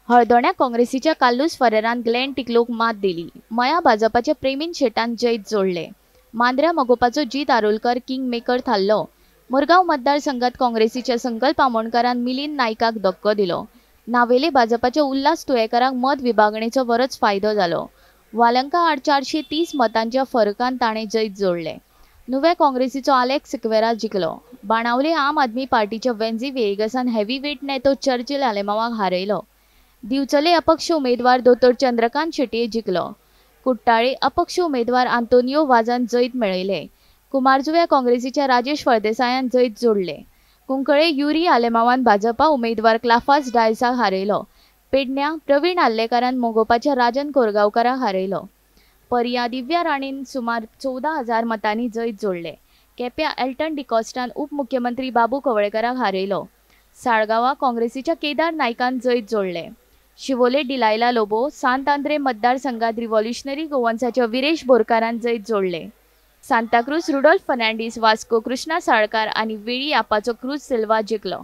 हळदोण्या काँग्रेसीच्या कार्लुस फरेरान ग्लेन टिकलोक मात दिली. मयां भाजपाच्या प्रेमींद शेटान जैत जोडलें. मांद्र्यां मगोपाचो जीत आरोलकार किंग मेकर थारलो. मुरगांव मतदारसंघात काँग्रेसीच्या संकल्प आमोणकारान मिलिंद नायकाक धक्को दिलो. नावेले भाजपाच्या उल्हास तुयेंकाराक मत विभागणेचो बरोच फायदो जालो. वालंका आड 430 मतांच्या फरकान ताणें जैत जोडलें. नुवें काँग्रेसीचो आलेक्स सिक्वेरा जिखलो. बाणावले आम आदमी पार्टीच्या वेन्झी व्हिएगसान हेवीवेट नेतो चर्चिल आलेमांवाक हारयलो. दिवचले अपक्ष उमेदवार दोतोर चंद्रकांत शेटये जिखलो. कुट्टाळे अपक्ष उमेदवार आंतोनियो वाजान जैत मेळयलें. कुमारजुव्यां काँग्रेसीच्या राजेश फळदेसायान जैत जोडलें. कुंकळे युरी आलेमांवान भाजपा उमेदवार क्लाफास डायसाक हारयलो. पेडण्यां प्रवीण आर्लेकारान मगोपाच्या राजन कोरगांवकाराक हारयलो. पर्या दिव्या राणेन सुमार 14,000 मतांनी जैत जोडलें. केप्यां एल्टन डिकॉस्टान उपमुख्यमंत्री बाबू कवळेकाराक हारयलो. साळगांवां काँग्रेसीच्या केदार नायकान जैत जोडलें. शिवोले डिलायला लोबो, सांत आंद्रे मतदारसंघात रिव्होल्युशनरी गोवन्साच्या विरेश बोरकारान जैत जोडलें. सांताक्रूज रुडोल्फ फर्नांडीस, वास्को कृष्णा साळकार आनी वेळी आपाचो क्रूज सिल्वा जिखलो.